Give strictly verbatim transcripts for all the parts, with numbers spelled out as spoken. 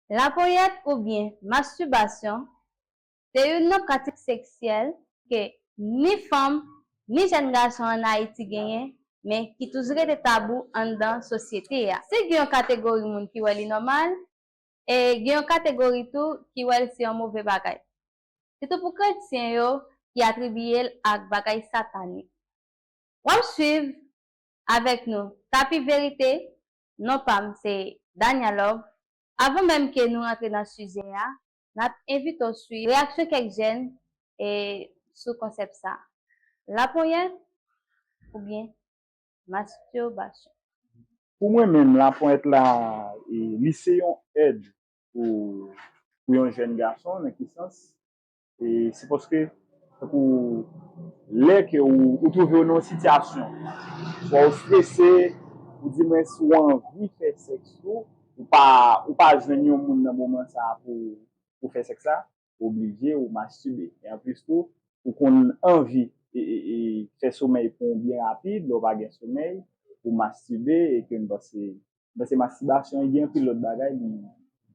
Laponyèt oubyen mastibasyon se youn nan pratik seksyèl ke ni fanm ni jèn gason ann Ayiti genyen, men ki toujou rete tabou anndan sosyete a. Si gen yon kategori moun ki wè li nòmal, e gen yon kategori tou ki wè l se yon move bagay. Sitou pou kretyen yo ki atribiye l ak bagay satanik. W ap swiv avèk nou Tapi Verite, non pa m se Dania Love. Avan menm ke nou rantre nan sijè a, n ap envite w swiv reyaksyon kèk jèn e sou konsèp sa. Laponyèt oubyen mastibasyon? Pou mwen menm, laponyèt la, e, li se yon èd pou, pou yon jèn gason, nan ki sans? E se paske, tankou, lè ke ou, ou twouve w nan yon sitiyasyon, swa ou strese, ou di mwen si w anvi fè sèks ou, ou pa, ou pa jwenn yon moun nan moman sa a pou, pou fè sèks la, ou oblije ou mastibe. E anplis tou, ou konn anvi e, e, e fè somèy pran w byen rapid, lè w pa gen somèy, ou mastibe, e ke m panse, m panse mastibasyon, gen anpil lòt bagay, li,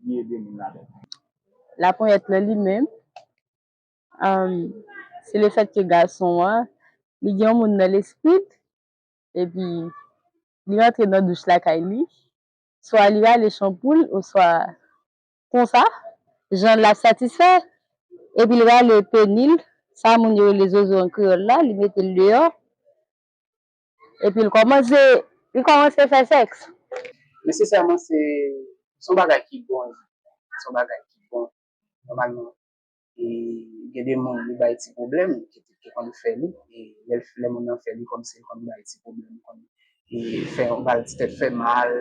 li ede moun ladan. Laponyèt la li menm, um, se lefèt ke gason an, li gen yon moun nan lespri l, epi li rantre nan douch lakay li, swa li rale chanpou l, oswa konsa, jan l ap satisfè, epi l rale peni l, sa moun yo rele zozo an kreyòl la, li mete l deyò, epi l kòmanse, li kòmanse fè sèks. Nesesèman, se se yon bagay ki bon, se yon bagay ki bon, nòmalman. E gen de moun, li bay ti pwoblèm, ki, ki konn fè li, e lè, lè moun nan fè li, kòmsi li konn bay ti pwoblèm, konn e fè yon bal ti tèt fè mal,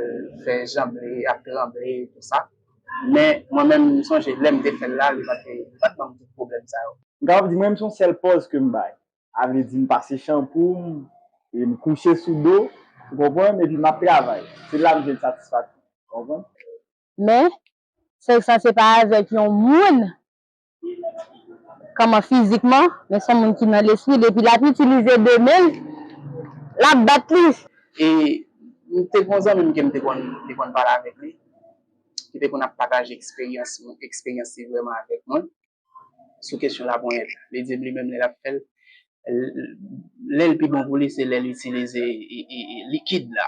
fè janble, ap tranble, tout sa. Men mwen menm, m sonje lè m te fè l la, li pa t, li pa t ban m tout pwoblèm sa yo. M kapab di mwen menm se yon sèl pòz ke m bay. A vle di m pase chanpou m, e m kouche sou do, ou konprann, epi m ap travay. Se la m jwenn satisfaksyon, ou konprann? Men, sèks lan se pa avèk yon moun, kòman fizikman, men se yon moun ki nan lespri l, epi l ap itilize de men l, l ap bat li. E m te gen yon zanmi m ke m te konn, te konn pale avèk li, ki te konn ap pataje eksperyans, eksperyans li vrèman avèk mwen sou kesyon laponyèt. Li di m li menm lè l ap fè l, lè l pi bon pou li se lè l itilize likid la.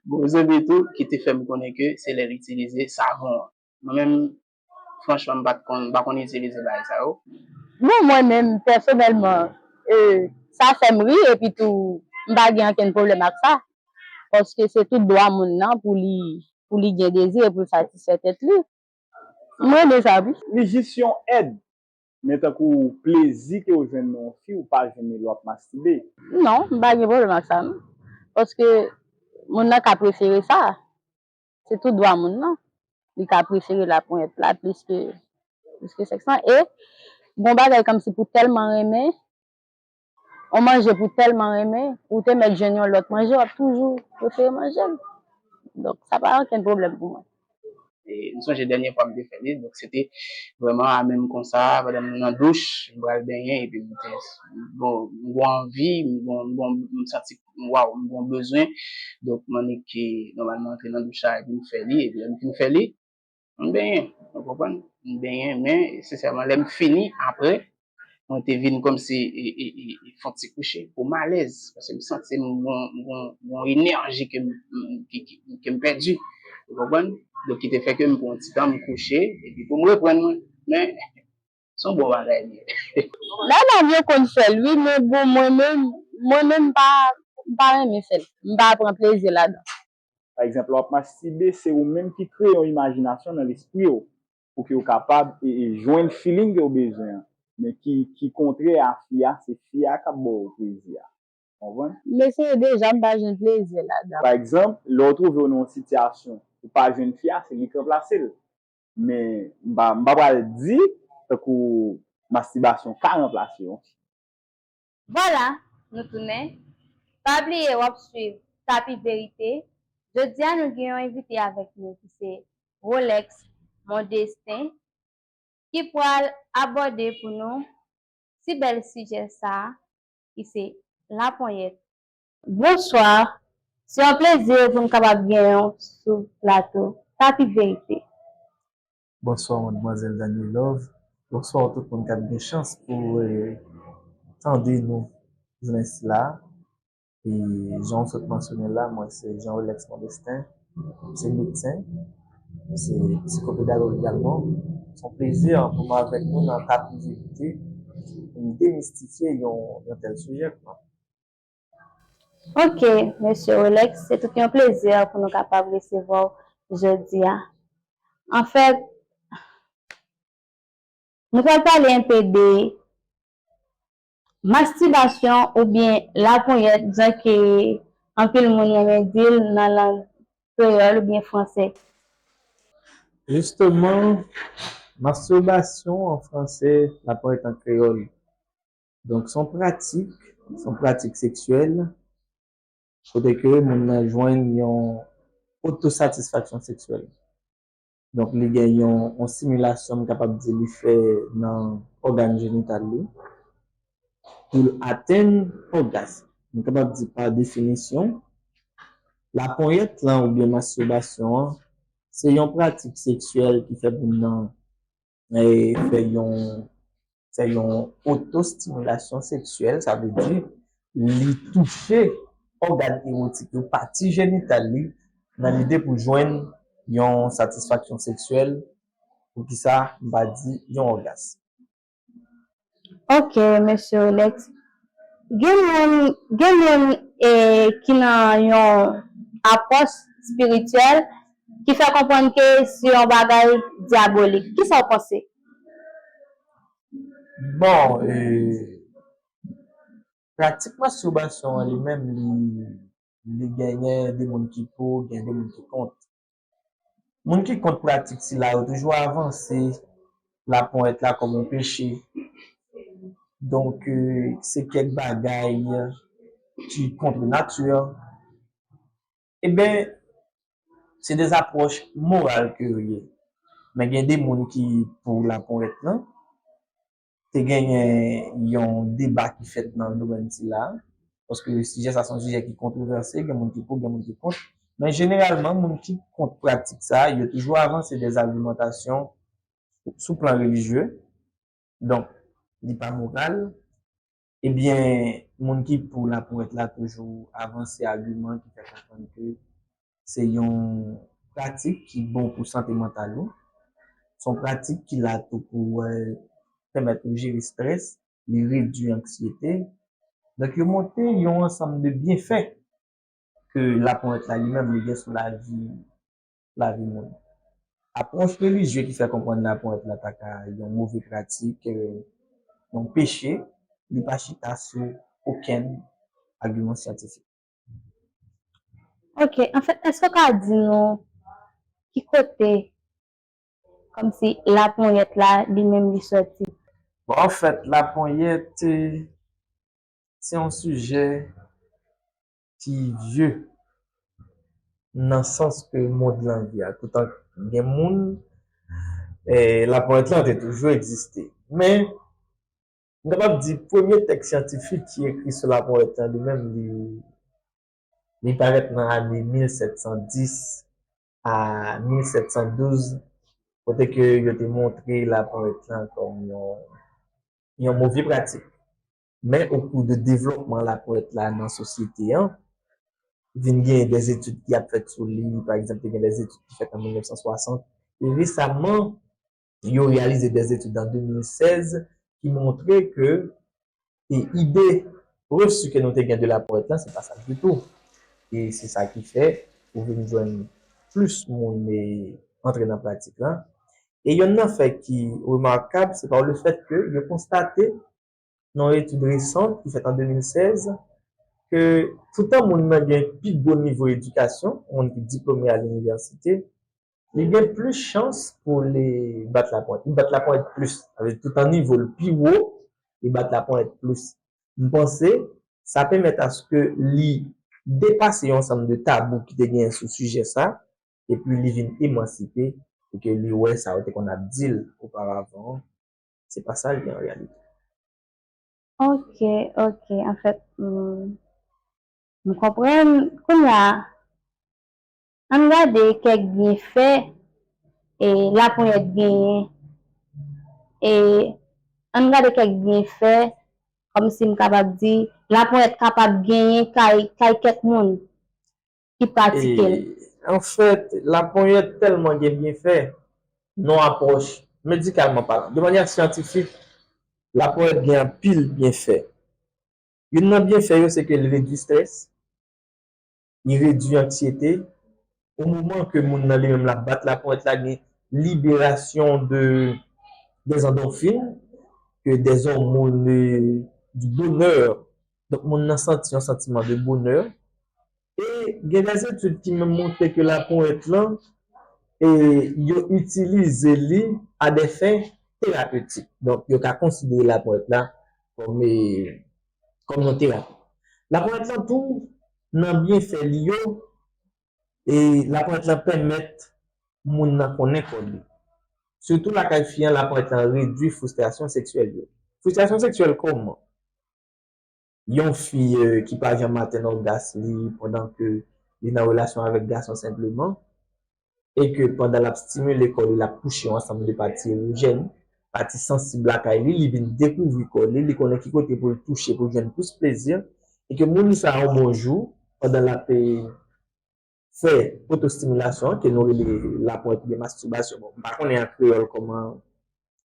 Gon zanmi tou ki te fè m konnen ke se lè l itilize savon an. Mwen menm, franchman, m pa t konn, m pa konn itilize bagay sa yo. Bon, mwen menm, pèsonèlman, e, sa fè m ri, epi tou, m pa gen ankenn pwoblèm ak sa. Paske se tout dwa moun nan pou li, pou li gen dezi e pou l satisfè tèt li. M renmen sa, wi. Li jis yon èd. Men tankou plezi ke w jwenn nan yon fi, ou pa jwenn li lè w ap mastibe. Non, m pa gen pwoblèm ak sa, non. Paske moun nan ka prefere sa. Se tout dwa moun nan. Li ka prefere laponyèt la plis ke, plis ke sèks lan. E gon bagay kòmsi pou tèlman renmen, yon manje pou tèlman renmen, ou te mèt jwenn yon lòt manje, w ap toujou prefere manje l. Donk, sa pa ankenn pwoblèm pou mwen. E m sonje dènye fwa m te fè li, donk se te vrèman a menm konsa, pandan m nan douch, m pral benyen, epi m te, bon, m gon anvi, m gon, m gon, m santi, waw, m gon bezwen. Donk, m annik nòmalman antre nan douch la, epi m fè li, epi lè m fin fè li, m benyen, ou konprann? M benyen, men, sensèman, lè m fini, apre, mwen te vin kòmsi e, e, e, e fè yon ti kouche pou m alèz, paske m santi m gon, m gon, m gon enèji ke m, m, ki, ki, ke m pèdi, ou konprann? Donk, ki te fè ke m pran yon ti tan, m kouche, epi pou m reprann mwen. Men, se yon bon bagay li ye. Medam yo konn fè l, wi, men bon, mwen menm, mwen menm, m pa, m pa renmen fè l. M pa pran plezi ladan. Pa egzanp, lè w ap mastibe, se ou menm ki kreye yon imajinasyon nan lespri w pou ke w kapab e, e jwenn feeling ke w bezwen an, men ki, ki kontrè a fi a, se fi a k ap ba w plezi a. Konprann? M eseye deja, m pa jwenn plezi ladan. Pa egzanp, lè w twouve w nan yon sitiyasyon ou pa jwenn fi a, se li k ranplase l. Men m pa, m pa pral di tankou mastibasyon ka ranplase yon fi. Vwala, nou tounen. Pa bliye w ap swiv Tapi Verite. Jodi a nou gen yon envite avèk nou ki se Rolex Mondestin ki pral abòde pou nou ti bèl sijè sa a ki se laponyèt. Bonswa, se yon plezi pou n kapab genyen w sou plato Tapi Verite. Bonswa, madmwazèl Danie Love. Bonswa tout moun k ap gen chans pou, eh, tande nou jounen sila. E jan w sot mansyone l la, mwen se Jean Rolex Modestin. M se medsen, m se psikopedagòg egalman. Se yon plezi pou m avèk nou nan Tapis Verite pou n demistifye yon, yon tèl sijè, kwa. Ok, mesye Rolex, se tout yon plezi pou nou kapab resevwa w jodi a. Anfèt, nou pral pale enpe de mastibasyon oubyen laponyèt, jan ke anpil moun renmen di l nan lang kreyòl oubyen franse. Jisteman, masturbation an franse, laponyèt an kreyòl. Donk, se yon pratik, se yon pratik seksyèl, kote ke moun nan jwenn yon otosatisfaksyon seksyèl. Donk, li gen yon, yon similasyon, m kapab di, li fè nan ògàn jenital li, pou l atenn ògasm. M kapab di, pa definisyon, laponyèt lan oubyen mastibasyon an, se yon pratik seksyèl ki fè moun nan, eh, fè yon, fè yon otostimilasyon seksyèl, sa vle di, li touche ògàn ewotik yo, pati jenital li, nan lide pou jwenn yon satisfaksyon seksyèl, poukisa m pa di yon ògasm. Ok, mesye Rolex. Gen moun, gen moun eh, ki nan yon apwòch espirityèl ki fè konprann ke se yon bagay dyabolik. Kisa w panse? Bon, eh, pratik mastibasyon an li menm, li, li genyen de moun ki pou, gen de moun ki kont. Moun ki kont pratik sila yo toujou avanse laponyèt la kòm yon peche. Donk, eh, se kèk bagay ki kont nati. Eben, se de apwòch moral ke yo ye. Men gen de moun ki pou laponyèt lan. Te genyen yon deba ki fèt nan domèn sila, paske sijè sa se yon sijè ki kontwovèse, gen moun ki pou, gen moun ki kont. Men jeneralman, moun ki kont pratik sa, yo toujou avanse de agimantasyon sou plan relijye. Donk, li pa moral. Ebyen, moun ki pou laponyèt la toujou avanse agiman ki fè konprann ke se yon pratik ki bon pou sante mantal ou. Se yon pratik ki la tou pou, eh, pèmèt ou jere estrès, li redui anksyete. Donk, yo montre yon ansanm de byenfè ke laponyèt la li menm li gen sou lavi, lavi moun. Apwòch relijye ki fè konprann laponyèt la ta ka yon move pratik, eh, yon peche, li pa chita sou okenn agiman syantifik. Ok, anfèt, èske w ka di nou ki kote, kòmsi, laponyèt la li menm li sòti? Bon, anfèt, laponyèt, eh, se yon sijè ki vye nan sans ke mond lan vye a. Toutan gen moun, eh, laponyèt lan te toujou egziste. Men, m kapab di premye tèks syantifik ki ekri sou laponyèt lan li menm, li, li parèt nan ane mil sèt san dis a mil sèt san douz, kote ke yo te montre laponyèt lan kòm yon, yon move pratik. Men, okou de devlòpman laponyèt la nan sosyete an, vin gen de etid ki ap fèt sou li, pa egzanp, te gen de etid ki fèt an mil nèf san swasant, e resaman, yo reyalize de etid an de mil sèz ki montre ke e ide resi ke nou te gen de laponyèt lan, se pa sa ditou. E se sa ki fè ou vin jwenn plis moun e antre nan pratik lan. E yonn nan fè ki remakab, se pa le fèt ke yo konstate nan yon etid resan ki fèt an de mil sèz, ke toutan moun nan gen pi gwo nivo edikasyon, moun ki diplome a linivèsite, li gen plis chans pou li bat laponyèt. Li bat laponyèt plis. Sa vle di toutan nivo l pi wo, li bat laponyèt plis. M panse sa pèmèt aske li depase yon ansanm de tabou ki te genyen sou sijè sa, epi li vin emansipe, e ke li wè sa yo te konn ap di l oparavan an, se pa sa l ye an reyalite. Ok, ok. Anfèt, m, m konprann. Kounye a, ann gade kèk byenfè e, laponyèt genyen, e, ann gade kèk byenfè, kòmsi m kapab di, laponyèt kapab genyen kay, kay kèk moun ki pratike l. E, anfèt, laponyèt tèlman gen byenfè, nan apwòch medikalman palan, de manyè syantifik, laponyèt gen anpil byenfè. Youn nan byenfè yo, se ke l redui strès, li redui anksyete. O moman ke moun nan li menm l ap bat laponyèt la, gen liberasyon de, des endorphines, ke des hormones, euh, du bonheur. Donk, moun nan santi yon santiman de bonè. E gen des etid ki menm montre ke laponyèt lan, e yo itilize li a des fins thérapeutiques. Donk, yo ka konsidere laponyèt la kòm, e, kòm yon terapi. Laponyèt lan tou, nan byenfè li yo, e laponyèt lan pèmèt moun nan konnen kò li. Sitou lakay fi an, laponyèt lan redui fristrasyon seksyèl yo. Fristrasyon seksyèl kòman? Yon fi, e, ki pa janm atenn ògas li pandan ke li nan relasyon avèk gason senpleman, e ke pandan l ap stimile kò li, l ap touche yon ansanm de pati erojèn, pati sansib lakay li, li vin dekouvri kò li, li konnen ki kote pou l touche, pou l jwenn plis plezi, e ke moun sa a, yon bon jou, pandan l ap, e, fè otostimilasyon an, ke nou rele laponyèt oubyen mastibasyon. Bon, m pa konnen an kreyòl kòman,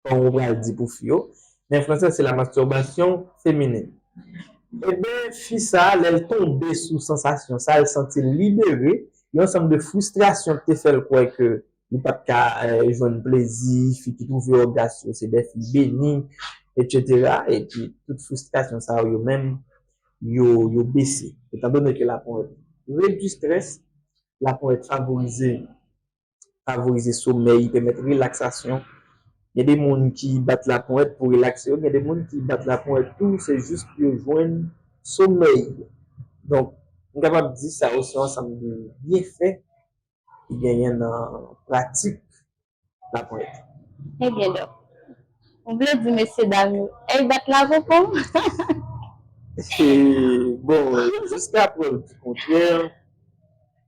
kòman ou pral di pou fi yo, men an fransè, se la masturbation féminine. Eben, fi sa a, lè l tonbe sou sansasyon sa a, l santi l libere, yon ansanm de fristrasyon ki te fè l kwè ke li pa t ka, eh, jwenn plezi, fi ki twouve ògas yo se de fi beni, etsetera. Epi, tout fristrasyon sa yo, yo menm, yo, yo bese. Etandone ke laponyèt redui strès, laponyèt favorize, favorize somèy, li pèmèt relaksasyon. Gen de moun ki bat laponyèt pou relakse yo, gen de moun ki bat laponyèt tou, se jis pou yo jwenn somèy. Donk, m kapab di sa yo se yon ansanm de byenfè ki genyen nan pratik laponyèt. Ebyen, dòk, ou vle di mesye dam yo, èy bat lapopo? E, bon, jiska prèv di kontrè,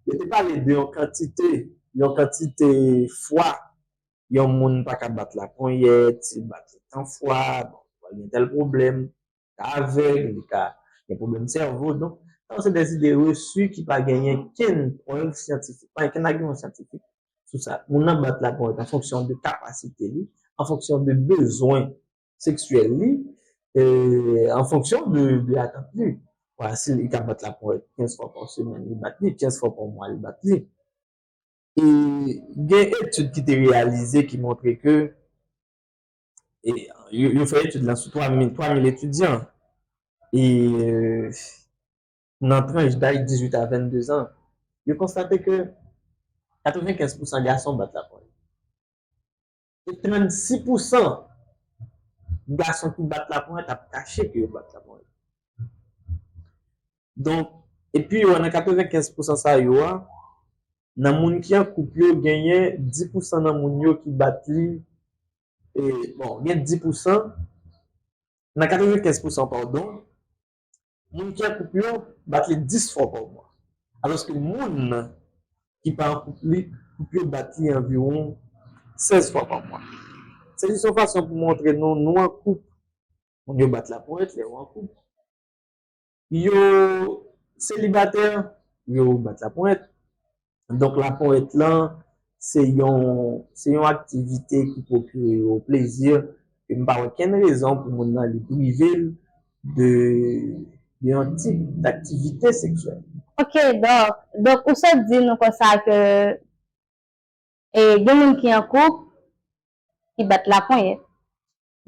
yo te pale de yon kantite, yon kantite fwa yon moun pa ka bat laponyèt, si l bat li tan fwa, bon, li pral gen tèl pwoblèm, li ka avèg, li ka gen pwoblèm sèvo. Donk, sa se de ide resi ki pa genyen kenn prèv syantifik, pa gen kenn agiman syantifik sou sa. Moun nan bat laponyèt an fonksyon de kapasite li, an fonksyon de bezwen seksyèl li, e, an fonksyon de, de atant li. Vwala, si li ka bat laponyèt kenz fwa pa semèn, li bat li, kenz fwa pa mwa, li bat li. E gen etid ki te reyalize ki montre ke, e, yo, yo fè etid lan sou twa mil, twa mil etidyan. E, nan tranch daj dizuit a vennde zan, yo konstate ke katrevenkenz pousan gason bat laponyèt. E trannsis pousan gason ki bat laponyèt ap kache ke yo bat laponyèt. Donk, epi yo, nan katrevenkenz pousan sa yo a, nan moun ki an koup yo, genyen dis pousan nan moun yo ki bat li, e, bon, gen dis pousan, nan katrevenkenz pousan, padon, moun ki an koup yo bat li dis fwa pa mwa. Alòske moun ki pa an koup li, koup yo bat li anviwon sèz fwa pa mwa. Se jis yon fason pou montre nou, nou an koup, moun yo bat laponyèt lè yo an koup. Yo selibatè, yo bat laponyèt. Donk, laponyèt lan, se yon, se yon aktivite ki pwokire yo plezi, e m pa wè kenn rezon pou moun nan li prive l de, de yon tip daktivite seksyèl. Ok, donk, donk, ou sot di nou konsa ke, e, gen moun ki an koup, ki bat laponyèt.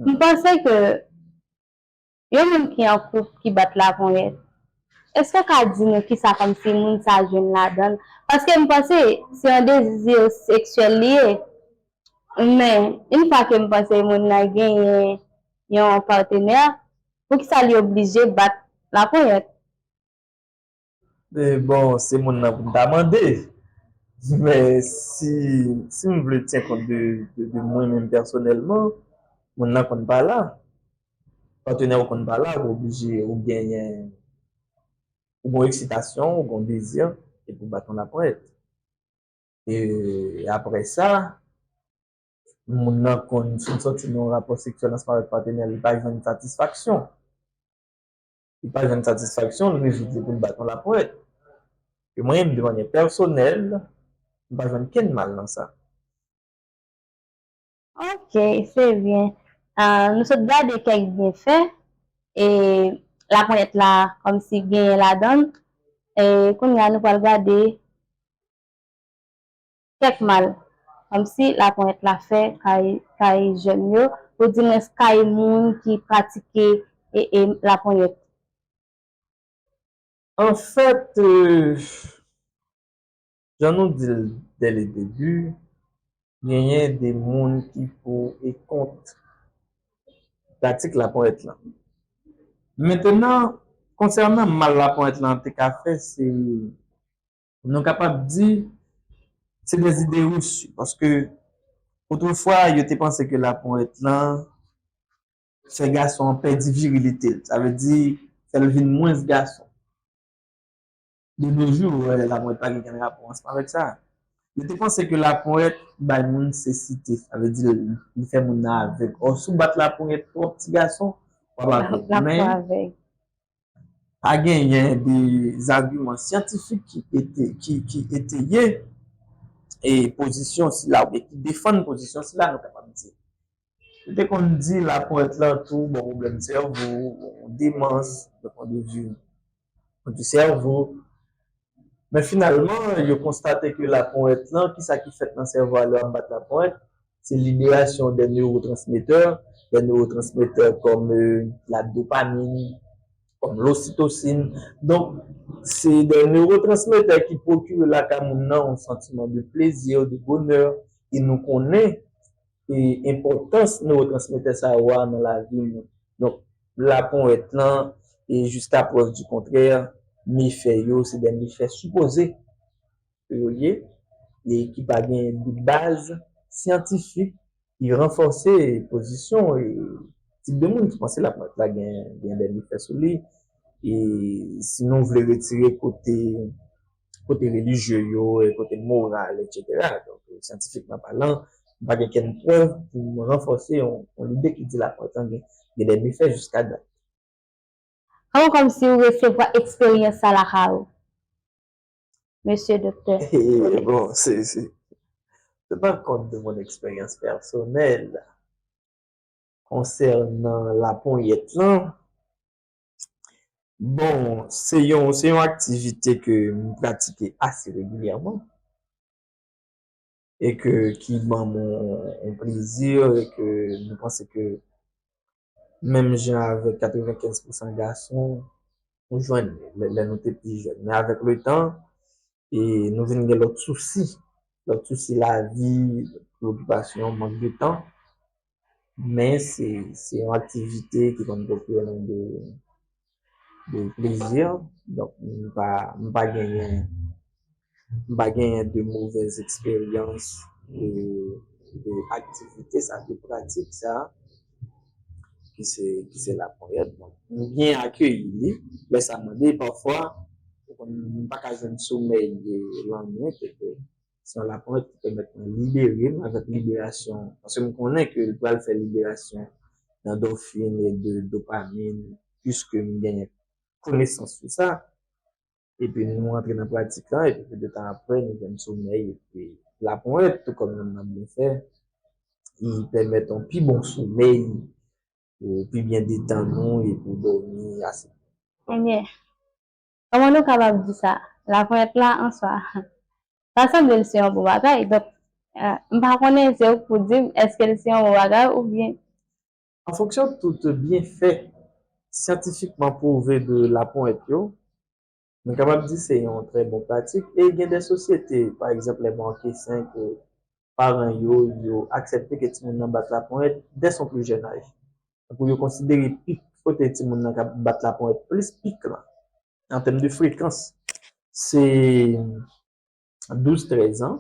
M panse ke yon moun ki an koup ki bat laponyèt, èske w ka di nou kisa kòmsi moun sa jwenn ladan l? Paske m panse se yon dezi seksyèl li ye. Men, yon fwa ke m panse moun nan genyen yon patenè, poukisa li oblije bat laponyèt? E bon, se moun nan pou m ta mande. Men si, si m vle tyen kont de, de, de mwen menm pèsonèlman, moun nan konn pa la. Patenè w konn pa la, ou oblije, ou genyen, ou gon eksitasyon, ou gon dezi, epi w bat yon laponyèt. E apre sa, Moun nan konn fin sòti nan yon rapò seksyèl ansanm avèk patnè l, li pa jwenn satisfaksyon. Li pa jwenn satisfaksyon, li rezoud li pou l bat yon laponyèt. E mwen menm, de manyè pèsonèl, m pa jwenn kenn mal nan sa. Ok, se byen. Ah, nou sot gade kèk byenfè e laponyèt la kòmsi genyen ladan l. E kounye a nou pral gade kèk mal kòmsi laponyèt la fè kay, kay jèn yo, oudimwens kay moun ki pratike e, e laponyèt. Anfèt, euh, jan nou di l dè le debi, genyen de moun ki pou e kont pratik laponyèt lan. Mentenan, konsènan mal laponyèt lan te ka fè, se, nou kapab di, se de ide resi. Paske, otrefwa, yo te panse ke laponyèt lan fè gason an pèdi virilite l. Sa vle di, fè l vin mwens gason. De nos jours, wè, laponyèt pa gen kenn rapò ansanm avèk sa. Yo te panse ke laponyèt bay moun sesite, sa vle di li fè moun nan avèg. Ò, si w bat laponyèt twòp ti gason, w ap avèg. Men, pa genyen de zagiman syantifik ki ete, ki, ki eteye e pozisyon sila, oubyen ki defann pozisyon sila, nou kapab di. Yo te konn di laponyèt lan tou bon pwoblèm sèvo, demans, de pwen de vi di sèvo. Men finalman, yo konstate ke laponyèt lan, kisa ki fèt nan sèvo a lè w ap bat laponyèt, se liberasyon de newotransmetè, de newotransmetè kòm, euh, la dopamine, kòm lositosin. Donk, se de newotransmetè ki pwokire lakay moun nan yon santiman de plezi, de bonè, e nou konnen e enpòtans newotransmetè sa yo a nan lavi moun. Donk, laponyèt lan, e jiska prèv di kontrè, mefè yo, se de mefè sipoze ke yo ye, e ki pa gen de baz syantifik ki ranfòse pozisyon e tip de moun ki panse laponyèt la gen, gen de mefè sou li. E si nou vle retire kote kote relijye yo, e kote moral, etsetera. Donk, syantifikman palan, m pa gen kenn prèv pou m ranfòse yon, yon lide ki di laponyèt lan gen, gen de mefè jiska dat. Kòman kòmsi ou resevwa eksperyans sa lakay ou, mesye doktè? Bon, se, se, se pa kont de mon eksperyans pèsonèl konsènan laponyèt lan. Bon, se yon, se yon aktivite ke m pratike ase regilyèman e ke, ki ban m yon, yon plezi e ke m panse ke menm jan avèk katrevenkenz pousan gason, nou jwenn li lè, lè nou te pi jèn. Men avèk letan, e nou vin gen lòt sousi, lòt sousi lavi, preokipasyon, mank de tan. Men se, se yon aktivite ki konn pwokire nou de, de plezi. Donk, m pa, m pa genyen, m pa genyen de movèz eksperyans de, de aktivite sa, de pratik sa, ki se, ki se laponyèt. Donk, m byen akeyi li. Lè sa mande, pafwa, ou konn, m pa ka jwenn somèy, e, lannwit, e ke se yon laponyèt ki pèmèt mwen libere m avèk liberasyon. Paske m konnen ke l pral fè liberasyon d'andòfin e de dopamin, piske m genyen konesans sou sa. Epi nou antre nan pratik lan, epi pe de tan apre, nou jwenn somèy, epi laponyèt, tou kòm non l byen fè, li pèmèt yon pi bon somèy, pou pi byen detann ou e pou dòmi ase. Ebyen, kòman nou kapab di sa? Laponyèt la, an swa, pa sanble l se yon bon bagay. Donk, eh, m pa konnen, se ou k pou di m, èske l se yon bon bagay oubyen? An fonksyon tout byenfè syantifikman pwouve de laponyèt yo, nou kapab di se yon trè bon pratik. E gen de sosyete, pa egzanp, lè Mawoken senk, paran yo, yo aksepte ke timoun nan bat laponyèt dès yon pli jèn aj. Tankou yo konsidere pik kote timoun nan ka bat laponyèt plis pik lan, an tèm de frekans, se douz trèz an,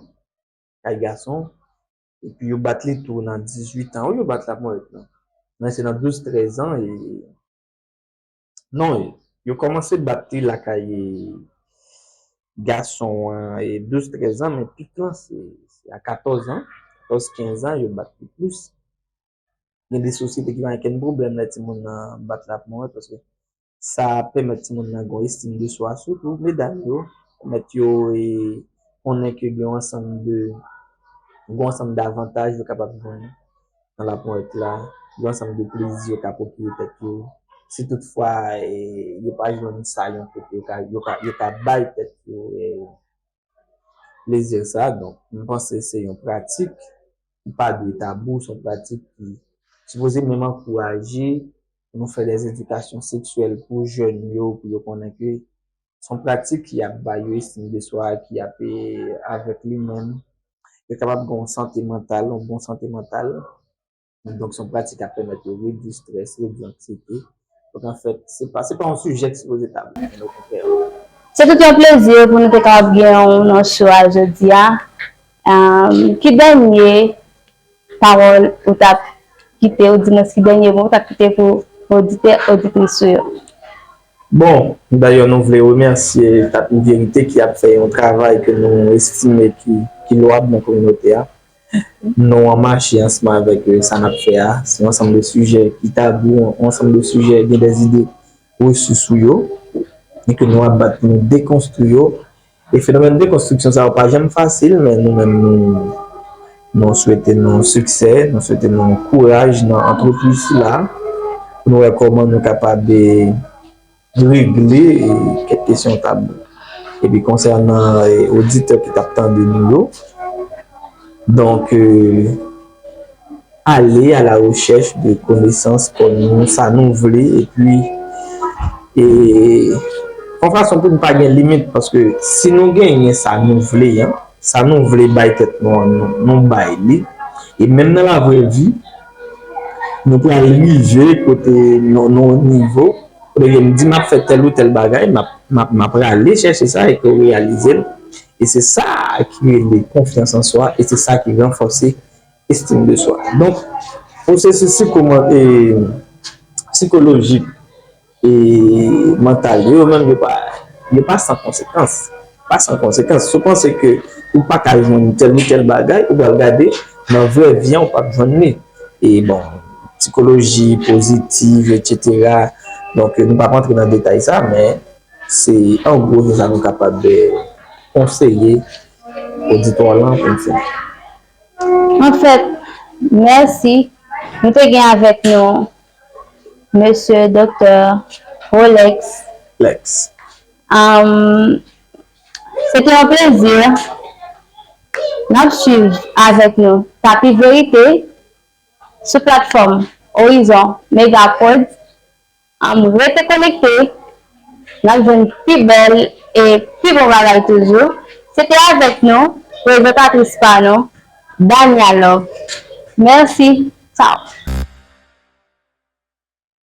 kay gason, epi yo bat li tou nan dizuit an. Wi, yo bat laponyèt lan. Men se nan douz trèz an, e non, yo kòmanse bat li lakay gason an, e douz trèz an, men pik lan, se, se a katòz an. katòz, kenz an, yo bat li plis. Gen de sosyete ki pa gen okenn pwoblèm lè timoun nan bat lapwent, paske sa pèmèt timoun nan gen yon estim de swa, sitou medam yo, pèmèt yo e, konnen ke gen yon ansanm de, gen yon ansanm davantaj yo kapab jwenn nan lapwent la, gen yon ansanm de plezi yo ka pwokire tèt yo. Si toutfwa e, yo pa jwenn sa yon kote, yo ka, yo ka, yo ka bay tèt yo e, plezi sa. Donk, m panse se yon pratik ki pa dwe tabou, se yon pratik ki sipoze menm ankouraje pou nou fè de edikasyon seksyèl pou jèn yo, pou yo konnen ke se yon pratik ki ap ba yo estim de swa, ki ap e, avèk li menm, yo kapab gen yon sante mantal, yon bon sante mantal. Donk, se yon pratik k ap pèmèt yo redui estrès, redui anksiyete. Donk, anfèt, se pa, se pa yon sijè ki sipoze tabou, men okontrè. Se tout yon plezi pou nou te kapab gen w nan show a jodi a. Ahn, ki dènye pawòl ou t ap kite, ou di mwen ki dènye mo ou t ap kite pou oditè, oditris ou yo? Bon, dayè, nou vle remèsye Tapin Verite ki ap fè yon travay ke nou estime ki, ki lwab nan kominote a. Non an mache ansanm avèk e, sa n ap fè a. Se yon ansanm de sijè ki tabou, yon ansanm de sijè gen de ide resi sou yo, e ke nou ap bat pou nou dekonstwi yo. E fenomèn dekonstriksyon sa yo pa janm fasil, men nou menm nou, nou swete nou siksè, nou swete nou kouraj nan antrepriz sila, pou nou wè kòman nou kapab e, regle e, kèk kesyon tabou. Epi konsènan e, oditè ki t ap tande nou yo, donk, e, ale a la rechèch de konesans kò nou, sa nou vle, epi e, yon fason pou nou pa gen limit, paske si nou genyen sa nou vle an, sa nou vle bay tèt nou an, nou, nou bay li. E menm nan lavrè vi, nou pral rive kote nou, nou nivo, kote ke m di m ap fè tèl ou tèl bagay, m ap, m ap, m ap prale chèche sa e ke w reyalize l. E se sa ki rele konfyans an swa, e se sa ki ranfòse estim de swa. Donk, pwosesis sikoman-, e, sikolojik e mantal yo, yo menm yo pa, yo pa san konsekans. Pa san konsekans. Si w panse ke ou pa ka jwenn tèl ou tèl bagay, ou pral gade nan vrè vi an, ou p ap jwenn li. E bon, sikoloji pozitiv, etsetera. Donk, nou p ap antre nan detay sa, men se an gwo se sa nou kapab, e, konseye oditwa lan pou n fè. Anfèt, mèsi. Nou te gen avèk nou mesye Doktè Rolex. Lex. Ahn, se te yon plezi. N ap swiv avèk nou Tapin Verite sou platfòm Horizon Megaprod. Ann rete konekte, n ap jwenn pi bèl e pi bon bagay toujou. Se te avèk nou, prezantatris pa nou, Dania Love. Mèsi. Tchao.